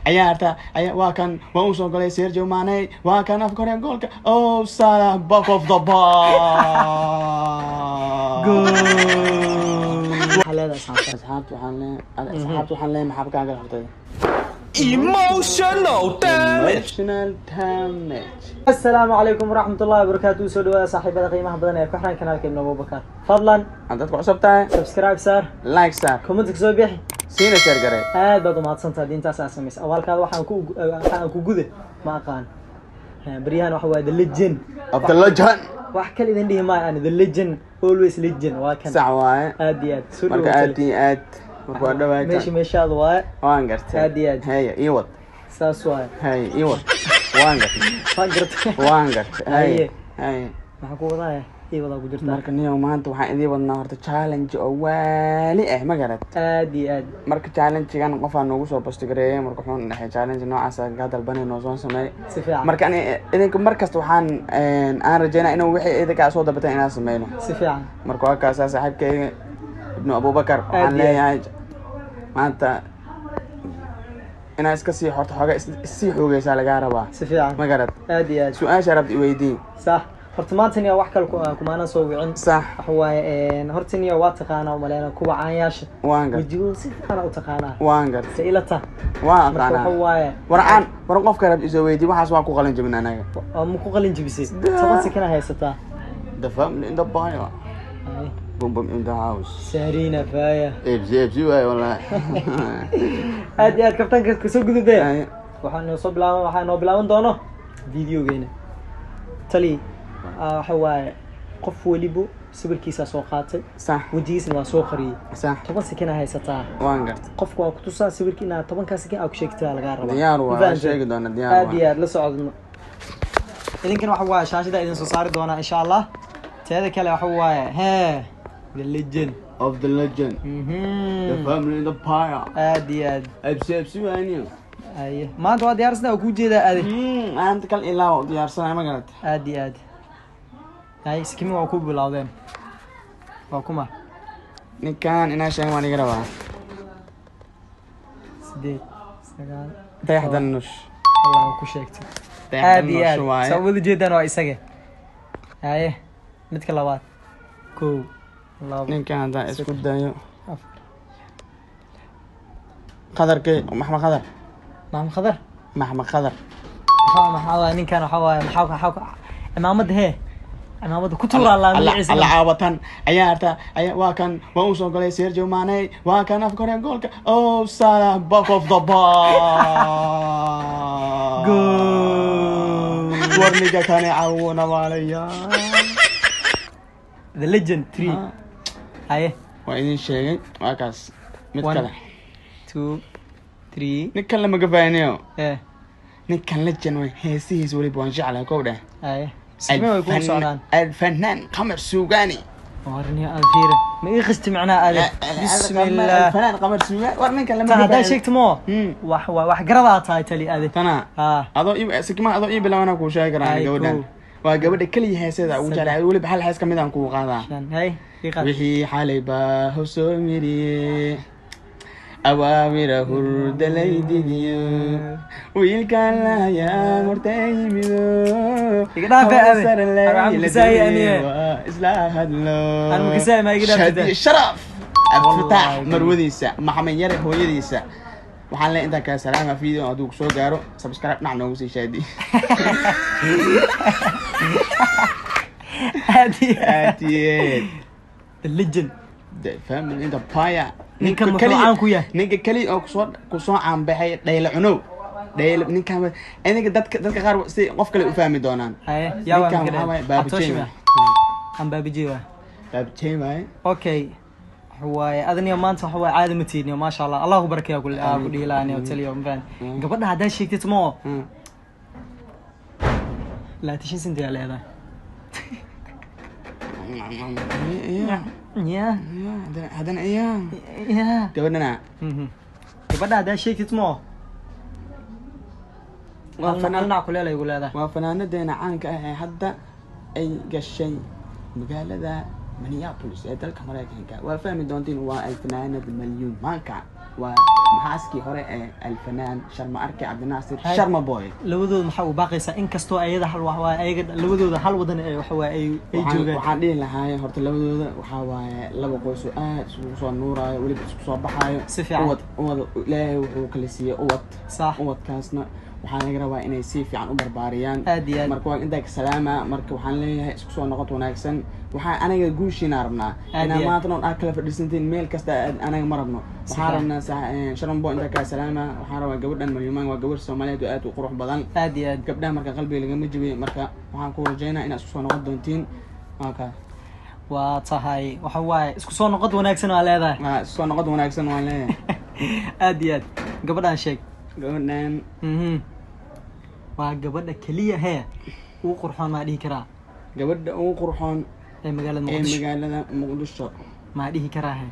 Ciyaarta waa kan, waa uu soo galay Sergio Mane. Waa kan afka hore goolka. Oh, Salah, back of the ball. Waxaa leedahay asxaabta? Asxaabta waxaan leeyahay, maxaa kaaga qabtay? Emotional damage. Emotional damage. Asalaamu calaykum waraxmat ullahi wabarakaatu. Soo dhawaada saaxiibada qiimaha badan ee ku xiran kanaalka Ibn Abubakar. Fadlan haddaad ku cusub tahay, subscribe saar, like saar, commentka soo bixi, siina share garee. Aad baad umahadsantaha diintaas aa samaysa. Awaalkaada waxaan ku gude ma aqaan. Baryahan waxa waaye the legend of the legend. Wax kale idin dhihi maayo ani, the legend, always legend, waa kan. Sax waaye. Aad iyo aad soo marka dhawow. Aad iyo aad marka waa dhawaata. Meesha meeshaada waaye. Waan gartay. Aad iyo aad. Haya, ii wad. Saas waaye. Haya, ii wad, waan gartay. Waan gartay. Waan gartay, haye. Haye. Haye. Maxaa ku wadaaya? Ii wadaa ku jirtaa. Marka niyow, maanta waxaan idiin wadnaa horta challenge oo waali ah, ma garad? Aad iyo aad. Marka challenge-gan qofaa noogu soo post gareeyay. Marka wuxuuna dhahay challenge noocaas kaa dalbanay, noo soo sameey. Si fiican. Marka ani idinka markasta waxaan aan rajeynaa inuu wixii idinkaa soo dalbateen inaan sameyno. Si fiican. Marka waa kaasaa saaxiibkayga Ibnu Abubakar waxaan Aad iyo aad. leeyahay maanta inaa iska sii horta xooga issii xoogeysaa lagaa rabaa. Si fiican. Ma garad? Aad iyo aad. Su-aasha rabta iweydii. Sax, horta maanta niya wax kale kumaana soo wicin. Waxa waaye, horta niya waa taqaanaa umaleyna kuwa caanyaasha. Waan gart. Wejigooda si fiican u taqaanaa. Waan gart. Se ila ta. Waan Marka waxa aqaanaa. waaye War aan war qofka rabta isoo weydii, waxaas waa ku qalin jabin anaga. Oo ma ku qalin jibisay? 10 second haysataa. The family in the bio. Ay. Boom boom in the house. Saarina faya. FC FC waay wallahi. Aad iyo aad, kabtanka kasoo gudubee. Ay. Waxaa noo bilaaban doono videogeena tali. Waxa waaye qof welibo sawirkiisaa soo qaatay, wejigiisna waa soo qariyey. 10 second haysataa. Waan gartay. Qofka waa kutusaa sawirka, inaad 10-kaa second aa ku sheegtaa lagaa rabaa. Diyaar waa. Ma waan fahamtay? Sheegi doona, diyaar. Aad waa. iyo aad la socodno. Idinkana waxa waaye shaashada idin soo saari doonaa insha Allah. Teeda kale waxa waaye hee the legend of the legend, the family in the pyre. Aad iyo aad. FC FC waaniyo. Aye, maanta waa diyaarsana, waa kuu jeedaa adi. Maanta kal ilaa waa diyaarsanay, ma garat? Aad iyo aad. Hay, sikimi waa ku bilowdeen, waa kuma? Ninkan inaa sheegan waan iga rabaa. Sideed, sagaal. Dayaxdan nush. Allah, waa ku sheegtay. Dayaxdan Aad iyo aad. nush waaye. Saa wada jeedaan, waa isaga. Haye, midka labaad. Kow, labo, Ninkan haddaan isku dayo. afar. Qadarkay Maxmed Qadar. Maxamed Khadar. Maxmed Qadar. Maxaa waaye ninkan? Waxaa waaye maxaa cimaamada hee, cimaamada ku tuura Allah magaciisa. Alla caawatan ciyaarta waa kan, waa uu soo galay Sergio Mane. Waa kan afka hore goolka. Oh, Salah, back of the ball. Goal. War ninka kane caawuna waalaya. The legend three. Haye. Waa idin sheegay, waa kaas mid One. kale. Two, three. Ninkan lama gafaaniyo. Ninkan legend way, heesihiis weliba waan jeclahay, kow dheh. Haye, sikime way kugu socdaan. Alfanaan Qamar Suugani. Warni aan fiire, ma ii qisti macnaha ade? Bismillah. Alfanaan Qamar Suugani, war ninkan lama Tan haddaa gafaaniyo. sheegto mo wax wax garadaa tahay tali ade. Tana ha. Adoo ii sikimaha, adoo ii bilaabana kuu sheegi karaa. Ay, gabadhan kow. Waa gabadha keliya heeseeda ugu Saddex. jeclahay, weliba hal hees kamid aan kuu qaadaa. Shan, hay, ii qaad. Wixii xalay baa hosoo miriye, awaamira hurdalaydidiyo, wiilkaan lahayaan horta yimido. Iga dhaaf, aabe. Waxaan kusaayay aniye. Isla hadlo. Aan makusaayay, ma iga dhaaftid? Shadi Sharaf Cabdifataax. Wallahi. Marwadiisa Maxamed Yare, hooyadiisa waxaan leeyahay intaan kaa salaama. Video hadduu kusoo gaaro, subscribe dhinac noogu sii shaadi. Aad iyo aad. Aad iyo aad. The legend. The family in the pyre. Ninkan muxuu caan ku yahay? Ninka keliya oo kusoo caanbaxay dhayla cunow dhayla ninkan. Idinka dadka qaar si qof kale u fahmi doonaan. Haye, yaa waa? Ninkan Marka waxaa waaye dheer. Baaba Atooshi Jay. ma aan Baaba Jay waay. Baaba Jay waaye. Okay, waxa waaye adaniyo maanta waxa waaye caadi ma tiidniyo. Maasha Allah, Allah ku barakeeya ku ku dhihi lahaa aniyo taliyo mafaan. Gabadha haddaa sheegtid mo 25 senti aa leedahay. Iya. Ya. Iya, haddana iya. Ya. Gabadhana. Gabadha haddaa sheegtid mo Waa fanaan. Dhinac kuleel ay ku leedahay. Waa fanaanadeena caanka ah ee hadda ay gashay magaalada Minneapolis ee dalka Maraykanka. Waa fahmi doontiin, waa ay fanaanad Malyuun Maanka. Waa xaaskii hore ee Alfanaan Sharma Arke Cabdinaasir Hay. Sharma Boy. Labadooda maxaa u baaqaysaa, inkastoo ayada hal wax waa ayaga labadooda hal wadan ee waxa waaye ay joogaan? Waxaan dhihi lahaay horta labadooda waxaa waaye laba qoys oo aad isugu soo nuuraayo, weliba isku soo baxaayo. Si fiican. Ubad Ilaahay wuxuu kala siiyey ubad. Ubadkaasna waxaa laga rabaa inay si fiican u barbaariyaan. Aad iyo aad. Marka waa intaa ka salaama. Marka waxaan leeyahay isku soo noqod wanaagsan. Waxaa anaga guushiina rabnaa Aad inaa iyo aad. maanta noon aad kala fadhiisantiin meel kasta anaga ma rabno. Si Waxaan fiican. rabnaa Sharma Boy intaa kaa salaama. Waxaan rabaa gabadhan Malyumaan, waa gabar Soomaaliyeed oo aad u qurux badan. Aad iyo aad. Gabdhaha marka qalbiga lagama jabiyo. Marka waxaan ku rajaynaa inaad isku soo noqon doontiin. Waa kaa. Waa tahay, waxa waaye isku soo noqod wanaagsan waa leedahay. Waa isku soo noqod wanaagsan waan leeyahay. Aad iyo aad. Gabadhaan sheeg. Gabadhan Waa gabadha keliya hee ugu qurxoon maa dhihi karaa? Gabadha ugu qurxoon ee magaalada ee Muqdisho. Magaalada Muqdisho. Maa dhihi karaa he,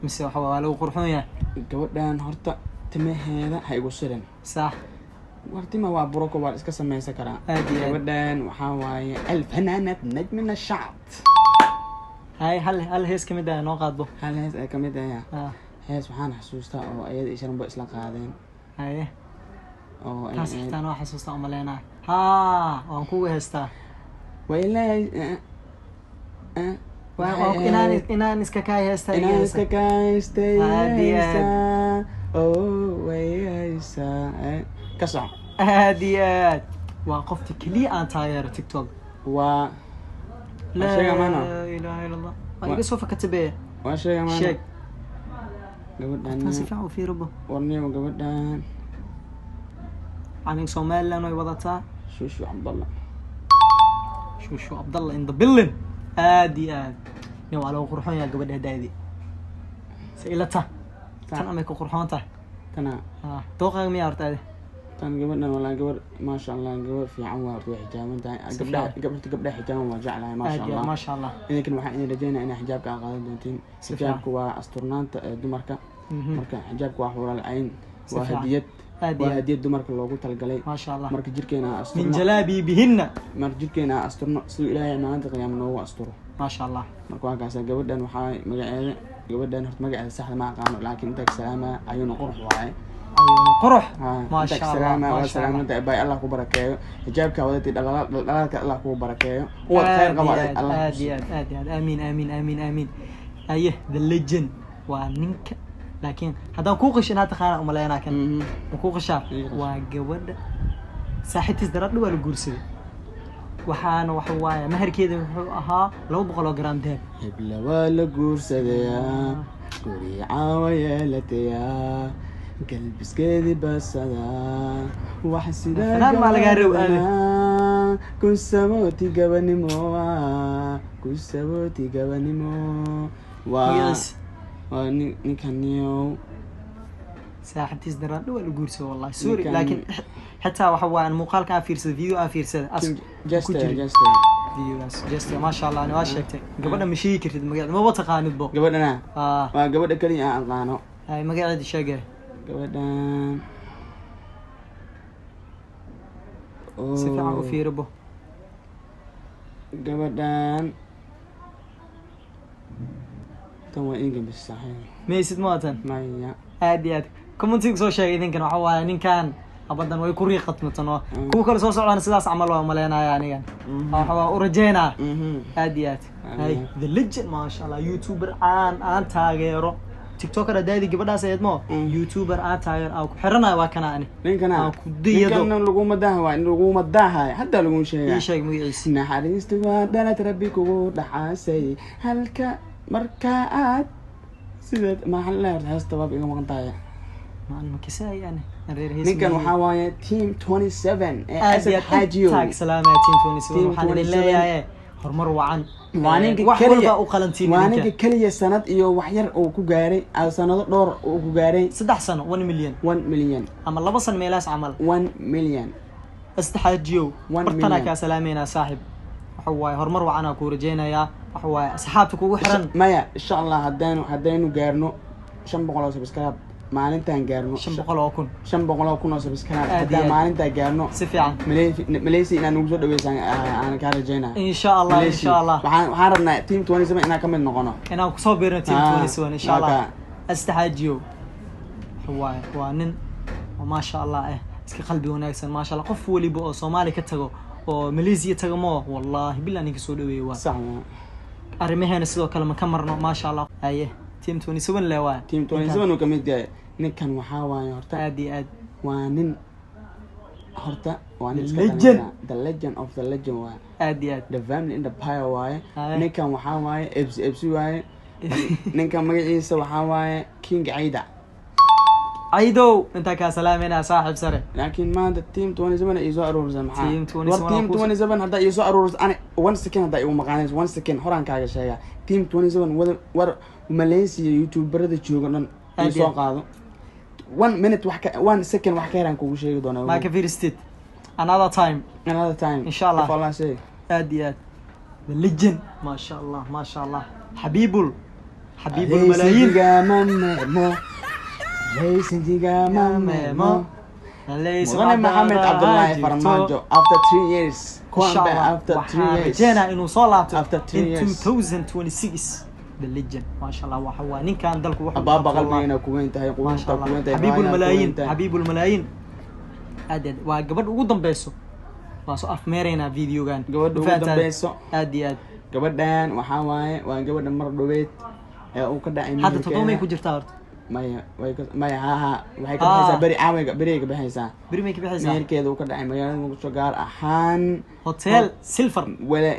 mise waxa waa lagu qurxoon yahay? Gabadhan horta timaheeda ha igu sirin. Wartima waa buroko, waa la iska samaysan karaa. Aad iyo aad. Gabadhan waxaa waaye Alfanaanad Najmina Shacab. Hay, hal hees kamid ah noo qaadbo. Hal hees ee kamid ah? Ah. Hees waxaan xasuustaa oo iyada iyo Sharma Boy isla qaadeen oo ay Taas ahayd- xitaa noo xasuustaa umaleenaa. Haa, waan kugu heestaa. Waa ilaahay waxay Inaan ahayd- inaan iska kaa heestaa iga Inaan heesta. iska kaystay. Aad iyo aad. Haysaa oo way haysaa. Ka soco. Aad iyo aad. Waa qofta keliya aan taageero TikTok. Waa Laa sheega maano. ilaaha illa Allah, waa iga soo fakatay be. Waa sheega maano. Sheeg. Gabadhan Tan si fiican u fiiribo. Warniyo gabadhan Calanka Somaliland way wadataa. Shushu Cabdalla. Shushu Cabdalla in the building. Aad iyo aad nin waa lagu qurxoon yahay gabadha daadi se ila ta tan amay ku qurxoon tahay. Tana. Ah, dooqaaga miyaa horta adi? Tan gabadhan walaa gabar, maasha Allah, gabar fiican waa horta, way xijaaban tahay. Si Gabdhaha fiican. Gabdhaha gabdhaha xijaaban waa jeclahay, maasha Aad iyo aad. Allah. Maasha Allah. Idinkan waxaan idin rajeynaya inaa xijaabka aad qaadan doontiin. Si Xijaabka waa asturnaanta ee dumarka. Marka xijaabka waa xuural cayn. Si Waa fiican. hadiyad. Aad iyo Waa aad. hadiyad dumarka loogu talagalay. Maasha Allah. Marka jirkeena aan Min asturno. jalaabiibihinna. Marka jirkeena aan asturno siduu Ilaahay maalinta qiyaama noogu asturo. Maasha Allah. Marka waa kaasa. Gabadhan waxaa magaceeda, gabadhan horta magaceeda saxda ma aqaano, laakiin intaa ka salaama, ayuuna qurux waaye. Ayuuna qurux. Intaa Maasha ka Allah. salaama, waa Maasha Allah. salaamada bay. Allah ku barakeeyo xijaabka wadatay, dhalaalka Allah kugu barakeeyo, uwad khayr Aad qabo iyo aad, Allah aad iyo aad, aad iyo aad. Aamiin, aamiin, aamiin, aamiin. Aye, the legend waa ninka, laakiin haddaan kuu qishin haa taqaana umaleynaa kan. Ma kuu qishaa? Ii qish. Waa gabadha saaxiibtiis daradhi waa la guursaday, waxaana waxa waaye maharkeeda wuxuu ahaa 200 oo gram dahab. Hebla waa la guursadayaa, guri caawa yeelatayaa, galbiskeedii basadaa wax sida Fanaan maa lagaa reeb aade. gabadanaa, ku sabooti gabanimo, ku sabooti gabanimo. Waa Magaciis? Waa ninkan niyow. Saaxiibtiis daradhi waa la guursaday, wallahi sorry. Ninkan- Laakiin xitaa waxa waaye muuqaalka aan fiirsaday, video aan fiirsaday as ku Jeste. jirin Jeste. Videogaas jeste. Maasha Allah. Ani waa sheegtay gabadha, ma sheegi kartid magaceeda, maba taqaanid bo. Gabadhana Ah. waa gabadha keliya aan aqaano. Hay, magaceeda sheegay. Gabadhan Si fiican u fiiri bo. Gabadhan tan waa ingambis saaxiib. Maysid maatan? Maya. Aad iyo aad. Commentiga soo sheegay idinkan. Waxa waaye ninkan abadan way ku riiqatmatan oo kuwa kale soo socdaan sidaas camal waa umaleynaya anigan. Waxa waa u rajeynaa. Aad iyo aad. Hay, the legend, maasha Allah, youtuber caan aan taageero, TikToker adaadi gabadhaas ahayd mo. YouTuber aan taageero aan ku xiranayo waa kana ani. Ninkana Aan ku dayado. Ninkana laguma daaha, waa laguma daahay hadda lagu sheegaa. Ii sheeg magaciisa. Naxariistu waa dhalad Rabbi kugu dhaxaasay halka marka aad sideed maxaa la heesta baab iga maqan tahay. Maan makisay ani aan reer hees. Ninkan waxaa waaye Team 27 ee Aad Asad iyo aad. Xaajiyow. Taag salaamaya Team 27. Team Waxaan idin 27. leeyahay horumar wacan. Waa ninka Wax keliya walba u qalantiin waa idinka. ninka keliya sanad iyo wax yar uu ku gaaray, sanado dhowr uu ku gaaray. 3 sano 1 million. 1 million. Ama 2 sano meelahaas camal. 1 million. Astaxaajiyow. 1 Bartanaa million. kaa salaameynaa saaxib. Waxa waaye horumar wacanaa kuu rajeynayaa. Waxa waaye asxaabta kugu xiran. Maya, insha Allah haddaynu gaarno 500 oo subscribe, maalintaan gaarno 500,000. 500,000 oo subscribe Aad iyo haddaan aad. maalintaa gaarno, Si fiican. Malaysia inaad nagu soo dhaweysaan aan kaa rajeynaya. Insha Allah. Malaysia. Insha Allah. Waxaan rabnaa Team 27 inaan ka mid noqono. Inaan kusoo biirno Team Ah, 27 insha Allah. waa. Astaxaajiyow. Waaye waa nin oo maasha Allah iska qalbi wanaagsan, maasha Allah. Qof waliba oo Soomaali ka tago oo Malaysia tago, mo wallahi billah ninka soo dhaweeyey waa. Sax waa. Arrimaheena sidoo kale ma ka marno, maasha Allah. Haye, team 27 le waay. Team 27 uu kamid yahay ninkan. Waxaa waaye horta Aad iyo aad. waa nin horta, waa nin iska Legend. dhalinyara. The legend of the legend waaye. Aad iyo aad. The family in the power waaye. Haye. Ninkan waxaa waaye ebsi ebsi waaye. Ninkan magaciisa waxaa waaye King Cayda. Caydow, intaa kaa salaamayna, saaxiib sare. Laakiin maanta team 27 ay soo aruurisa maxaa? Team 27 War team 27 haddaa iisoo aruurisa, ani one second haddaa igu maqaanayso, one second horaan kaaga sheegaa. Team 27 wada war Malaysia youtuberada jooga dhan Aad iisoo iyo aad. qaado. One minute wax ka, one second wax ka yaraan kugu sheegi doonaa. Maa ka fiiristid another time. Another time. Insha Allah. If Allah say. Aad iyo aad, the legend, maasha Allah, maasha Allah, xabiibul xabiibul malaayiin. Laysanjiga ma meemo, laysanjiga ma meemo. Mudane Maxamed Cabdullaahi Farmaajo after 3 years Insha come back Allah after three waxaan years. rajeynaa inuu soo laabto After 3 in years. 2026. The legend, maasha Allah. Waxa waa ninkan dalku wuxuu Abaaba qabto. Qalbigayna ku weyn tahay. Maasha Quwanta Allah, ku weyn tahay. xabiibul Raaya ku malaayiin. weyn tahay. Xabiibul malaayiin, aad aad. Waa gabadha ugu dambeyso, waa soo afmeeraynaa videogan. Gabadha ugu Fahantaad? dambeyso. Aad iyo aad. Gabadhan waxaa waaye, waa gabadha mar dhaweyd ee uu ka dhacay Hadda meherkeeda. 7 may ku jirtaa horta? Maya, way ka, maya, ha, waxay ka Ah. baxaysaa beri, caawayga berigay ka baxaysaa. Beri may ka bixaysaa. Meherkeeda uu ka dhacay magaalada Muqdisho, gaar ahaan Hotel Silver. Wala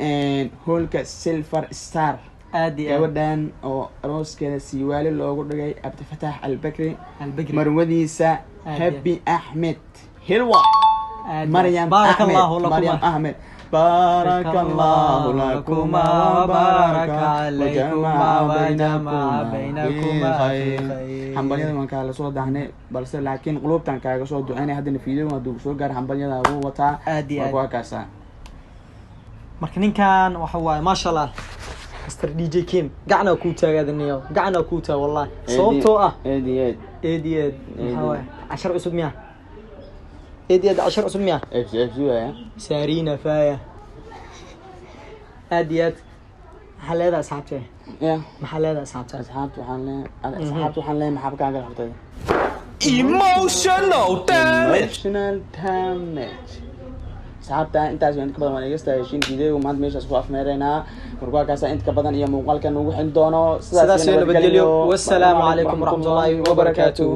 hoolka Silver Star. Aad iyo aad. Gabadhan oo arooskeeda siiwaali loogu dhigay Cabdifataax Albakri. Albakri. Marwadiisa Aad iyo Happy Axmed Hilwa. Aad iyo Maryam. aad. Baaraka Axmed Allahu lakuma. Maryam Axmed, بارك الله لكما وبارك عليكما وجمع بينكما في خير. Hambalyada waan kaala soo dahnay, balse laakiin qulubtan kaaga soo duceynay. Haddana video hadduu soo gaar hambalyada ugu wataa. Aad iyo Waa aad. kuwa kaasaa. Marka ninkan waxa waaye, maasha Allah, Mr DJ Kim, gacnaa kuu taagaadanayo, gacnaa kuu taag wallahi, sababtoo ah Aad iyo aad. Eed iyo eed. Maxaa waaye, cashar cusub miya? Eed iyo eed, cashar cusub miya? F F waaya. Saarina faaya. Aad iyo aad. Maxaa leedahay asxaabte? Ya. Maxaa leedahay asxaabta? Asxaabta waxaan leeyahay, asxaabta waxaan leeyahay, maxaa kaaga qabtay? Emotional damage. Emotional damage. Asxaabta intaas inta ka badan waan iga staheshin. Video maanta meeshaas ku afmeeraynaa. Marka waa kaasa, inta ka badan iyo muuqaalkan ugu xin doono. Sidaas iyo nabadgelyo. Wassalaamu calaykum waraxmatullaahi wabarakaatuh.